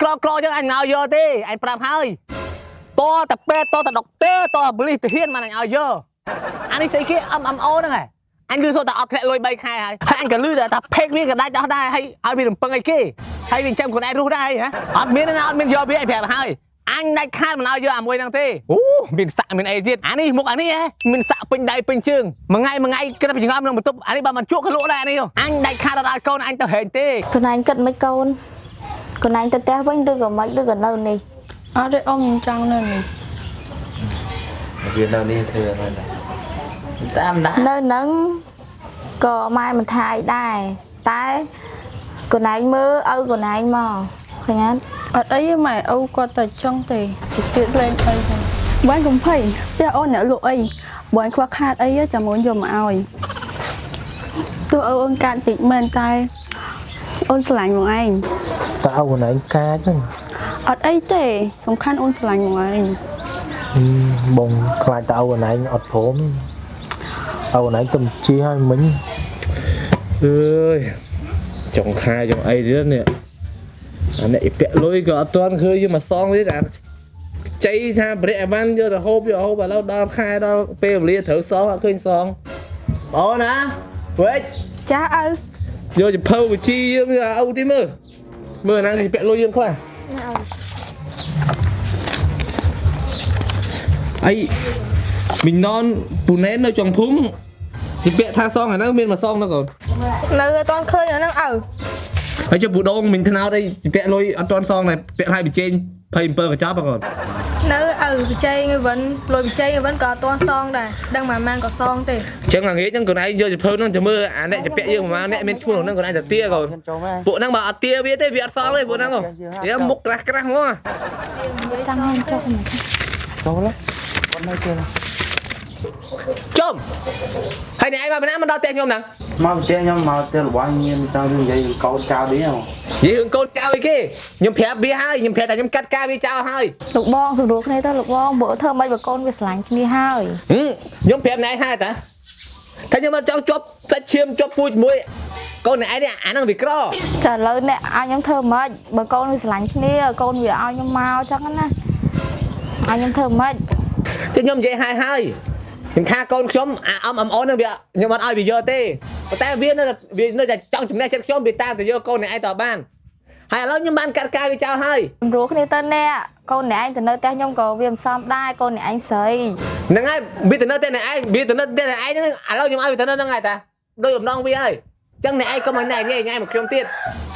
ក្រក្រចឹងអញមិនឲ្យយកទេអញប្រាប់ហើយតតែពេទ្យតតែដុកទ័រតតែប៉ូលីសទាហានមិនអញឲ្យយកអានេះស្អីគេ MMO ហ្នឹងហ៎អញលឺសូត្រតែអត់ធ្លាក់លុយ3ខែហើយហើយអញក៏លឺតែថាពេកវាក៏ដាច់ដោះដែរហើយឲ្យវារំពឹងអីគេហើយវាចាំខ្លួនឯងរស់ដែរហ៎អត់មានទេណាអត់មានយកវាអញប្រាប់ហើយអញដាច់ខាតមិនឲ្យយកអាមួយហ្នឹងទេអូមានសាក់មានអីទៀតអានេះមុខអានេះហ៎មានសាក់ពេញដៃពេញជើងមួយថ្ងៃមួយថ្ងៃគិតពីចង្អមក្នុងបន្ទប់អានេះបើមិនជក់ក៏លក់ដែរអានេះអញដាច់ខាតអត់ឲ្យកូនអញទៅហែងទេ ខ្លួនឯងគិតមិនកូនខ្លួនឯងទៅផ្ទះវិញឬក៏មិនឬក៏នៅនេះ អត់ទេអ៊ំចង់នៅនេះ វានៅនេះធ្វើអីដែរ តាមដែរ នៅហ្នឹងក៏ម៉ែមិនថាអីដែរតែខ្លួនឯងមើលឪខ្លួនឯងមកឃើញអត់ អត់អីទេម៉ែឪគាត់តែចង់ទេទៅទៀតលេងអីហ្នឹងបានកុំភ័យផ្ទះអូនអ្នកលក់អីបើអូនខ្វះខាតអីចាំអូនយកមកឲ្យទោះឪអូនកាត់តិចមែនតែអូនស្រឡាញ់មកឯង តើអូនឯងកាចហ្នឹង អត់អីទេសំខាន់អូនស្រឡាញ់មកឯង បងខ្លាចតើអូនឯងអត់ព្រមអូនឯងទៅជីឲ្យមិញ អើយចុងខែចុងអីទៀតនេះអាអ្នកពាក់លុយក៏អត់ទាន់ឃើញយកមកសងទៀតអាចៃថាប្រេអីវ៉ាន់យកទៅហូបយកហូបឥឡូវដល់ខែដល់ពេលវេលាត្រូវសងអត់ឃើញសងអូនណាវិញ ចាឪ យកចភៅវិជីយើងយកឪទីមើលមើលអាហ្នឹងគេពាក់លុយយើងខ្លះអីមីណនពូណែននៅចុងភូមិជាពាក់ថាសងអាហ្នឹងមានមកសងទៅកូន នៅអត់ទាន់ឃើញអាហ្នឹងឪ ហើយចុះពូដងមីងថ្នោតអីជាពាក់លុយអត់ទាន់សងដែរពាក់ថ្លៃបិជែង27កញ្ចប់ហ៎កូន នៅឪបច្ចេកវិញលុយបច្ចេកវិញក៏អត់ទាន់សងដែរដឹងមួយម៉ានក៏សងទេ អញ្ចឹងអាងាយហ្នឹងកូនឯងយកចភៅហ្នឹងទៅមើលអាអ្នកជាពាក់យើងប្រហែលអ្នកមានឈ្មោះហ្នឹងកូនឯងទៅទាកូនពួកហ្នឹងបើអត់ទាវាទេវាអត់សងទេពួកហ្នឹងវាមុខក្រាស់ក្រាស់ហ្មង តាំងខ្ញុំចុះមក ចូលឡើយគាត់នៅជើង ជុំហើយអ្នកឯងមកពីណាមកដល់ផ្ទះខ្ញុំហ្នឹង មកផ្ទះខ្ញុំមកផ្ទះរបស់ញៀនចង់និយាយកូនចៅនេះហ៎ និយាយរឿងកូនចៅអីគេខ្ញុំប្រាប់វាហើយខ្ញុំប្រាប់តែខ្ញុំកាត់ការវាចោលហើយ លោកបងសម្រួលគ្នាទៅលោកបងបើធ្វើមិនបើកូនវាស្រឡាញ់គ្នាហើយ ហឹមខ្ញុំប្រាប់អ្នកឯងហើយតាថាខ្ញុំអត់ចង់ជាប់សាច់ឈាមជាប់ពូជមួយកូនអ្នកឯងនេះអាហ្នឹងវាក្រ ចាឥឡូវអ្នកឲ្យខ្ញុំធ្វើម៉េចបើកូនវាស្រឡាញ់គ្នាកូនវាឲ្យខ្ញុំមកចឹងណាឲ្យខ្ញុំធ្វើម៉េច ទីខ្ញុំនិយាយហើយហើយខ្ញុំថាកូនខ្ញុំអាអមអមអូនហ្នឹងវាខ្ញុំអត់ឲ្យវាយកទេប៉ុន្តែវានៅតែវានៅតែចង់ជំនះចិត្តខ្ញុំវាតាមតែយកកូនអ្នកឯងតបានហើយឥឡូវខ្ញុំបានកាត់ការវាចោលហើយ សម្រួលគ្នាទៅអ្នកកូនអ្នកឯងទៅនៅផ្ទះខ្ញុំក៏វាមិនសមដែរកូនអ្នកឯងស្រី ហ្នឹងហើយវាទៅនៅតែអ្នកឯងវាទៅនៅតែអ្នកឯងហ្នឹងឥឡូវខ្ញុំឲ្យវាទៅនៅហ្នឹងហើយតាដូចបំណងវាហើយអញ្ចឹងអ្នកឯងកុំឲ្យអ្នកឯងញ៉ៃញ៉ៃមកខ្ញុំទៀត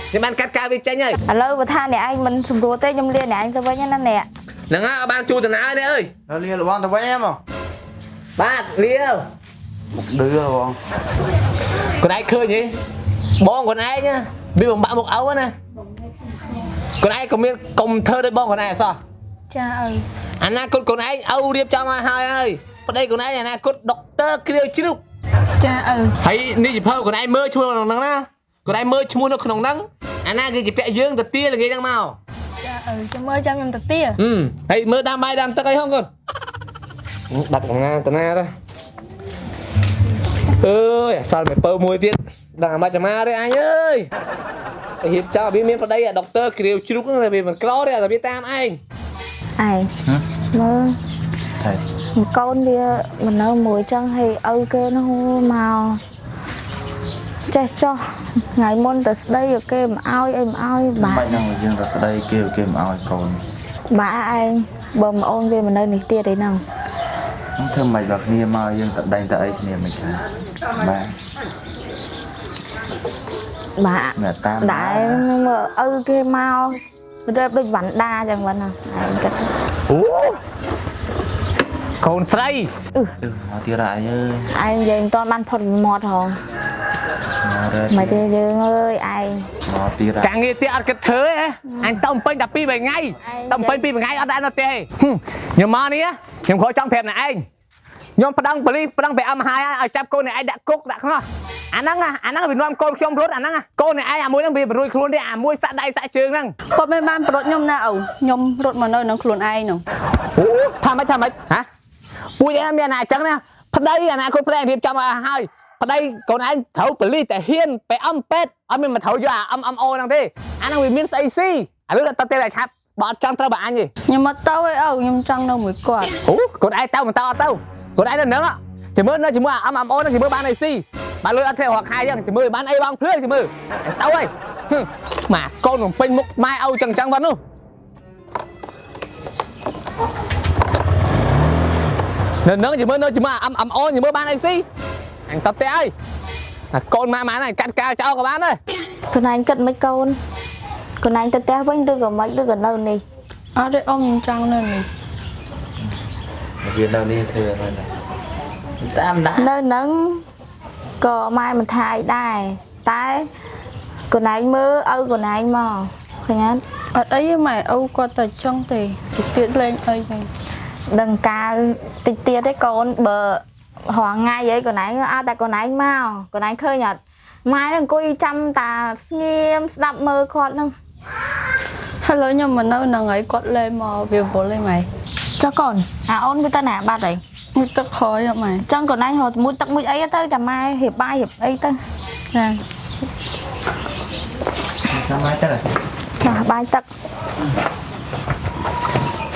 ខ្ញុំបានកាត់ការវាចេញហើយ ឥឡូវបើថាអ្នកឯងមិនសម្រួលទេខ្ញុំលាអ្នកឯងទៅវិញណាអ្នក ហ្នឹងហើយឲ្យបានជួតំណើនេះអើយ នៅលារបស់ទៅវិញហ៎មក បាទលាវ មុខឌឺហ៎បង ខ្លួនឯងឃើញទេបងខ្លួនឯងណាវាបំបាក់មុខឪណាខ្លួនឯងក៏មានកុំធ្វើដូចបងខ្លួនឯងអសោះ ចាឪ អនាគតខ្លួនឯងឪរៀបចំឲ្យហើយហើយប្តីខ្លួនឯងអនាគតដុកទ័រគ្រាវជ្រូក ចាឪ ហើយនេះជាភៅខ្លួនឯងមើលឈ្មោះក្នុងហ្នឹងណាខ្លួនឯងមើលឈ្មោះនៅក្នុងហ្នឹងអាណាគឺជាពាក់យើងទៅទាល្ងាចហ្នឹងមក ចាឪចាំមើលចាំខ្ញុំទៅទា ហឹមហើយមើលដាំបាយដាំទឹកអីហងកូនបាត់កណាតាណាទៅអើយអាសល់មិនពៅមួយទៀតដឹងអាម៉េចអាម៉ាទេអញអើយតែរៀបចំឲ្យវាមានប្តីអាដុកទ័រគ្រាវជ្រូកហ្នឹងតែវាមិនក្រទេតែវាតាមឯង ឯងមើល តែ កូនវាមិននៅមួយចឹងហើយឪគេនោះមកចេះចោះថ្ងៃមុនទៅស្ដីឲ្យគេមិនអោយអីមិនអោយបា បាច់ហ្នឹងយើងទៅស្ដីគេគេមិនឲ្យកូន បាឯងបើប្អូនវាមិននៅនេះទៀតអីហ្នឹង ហ្នឹងធ្វើមិនដល់គ្នាមកយើងទៅដេញទៅអីគ្នាមិនខាបាទ បា អ្នកតាម ដែរមើលឪគេមកវាដូចវណ្ដាចឹងហ្នឹងឯងគិត អូកូនស្រី អឺមកទៀតអញអើយ ឯងនិយាយមិនទាន់បានផុតពីមាត់ហង មករ មកទេយើងអើយឯង មកទៀត ការងារទៀតអត់គិតធ្វើទេអញទៅពេញតែ2 3ថ្ងៃទៅពេញ2 3ថ្ងៃអត់ដែរនៅផ្ទះទេខ្ញុំមកនេះខ្ញុំខកចង់ប្រាប់អ្នកឯងខ្ញុំប្តឹងប៉ូលីសប្តឹងไปអមហើយឲ្យចាប់កូនអ្នកឯងដាក់គុកដាក់ខ្នោះអាហ្នឹងអាហ្នឹងវានាំកូនខ្ញុំរត់អាហ្នឹងកូនអ្នកឯងអាមួយហ្នឹងវាបរួយខ្លួនទេអាមួយសាក់ដៃសាក់ជើងហ្នឹង គាត់មិនបានប្រត់ខ្ញុំណាឪខ្ញុំរត់មកនៅនឹងខ្លួនឯងនោះ អូថាម៉េចថាម៉េចហ៎ពួកឯងមានអាអញ្ចឹងណាប្តីអនាគតប្តីរៀបចំឲ្យហើយប្តីកូនឯងត្រូវប៉ូលីសតែហ៊ានไปអំពេទ្យអត់មានមកត្រូវយកអាអមអមអូហ្នឹងទេអាហ្នឹងវាមានស្អីស៊ី ឥឡូវទៅទេឲ្យឆាប់បើអត់ចង់ត្រូវបើអញទេ ខ្ញុំមកទៅឯឪខ្ញុំចង់នៅមួយគាត់ អូកូនឯងទៅមិនទៅអត់ទៅកូនឯងនៅនឹងចាំមើលនៅជាមួយអា MMO ហ្នឹងចាំមើលបានអីស៊ីបានលុយអត់ធ្លាក់រាល់ខែចឹងចាំមើលបានអីបងភ្លើងចាំមើលទៅហើយម៉ាកូនបំពេញមុខម៉ែឪចឹងចឹងបាត់នោះនៅនឹងចាំមើលនៅជាមួយអា MMO ចាំមើលបានអីស៊ីអញតបទេហើយអាកូនម៉ាម៉ាហ្នឹងកាត់កាលចោលក៏បានដែរ កូនឯងគិតមិនកូន កូនឯងទៅផ្ទះវិញឬក៏មិនឬក៏នៅនេះ អត់ទេអ៊ំខ្ញុំចង់នៅនេះ វានៅនេះធ្វើហ្នឹងណា តាមដែរ នៅនឹងក៏ម៉ែមិនថាអីដែរតែកូនឯងមើលឪកូនឯងមកឃើញអត់ អត់អីទេម៉ែឪគាត់តែចង់ទេតិចទៀតលេងអីហ្នឹង ដឹងកាលតិចទៀតទេកូនបើរាល់ថ្ងៃអីកូនឯងឲ្យតែកូនឯងមកកូនឯងឃើញអត់ម៉ែនឹងអង្គុយចាំតាស្ងៀមស្ដាប់មើលគាត់ហ្នឹង ហើយឥឡូវខ្ញុំមកនៅហ្នឹងហើយគាត់លេងមកវាវល់ឯងម៉ែ ចុះកូនអាអូនវាទៅណាបាត់ហើយ មួយទឹកក្រោយអត់ម៉ែ ចឹងកូនឯងរត់មួយទឹកមួយអីទៅតែម៉ែរៀបបាយរៀបអីទៅ ចា ចាំមកទៅ ចាបាយទឹក ម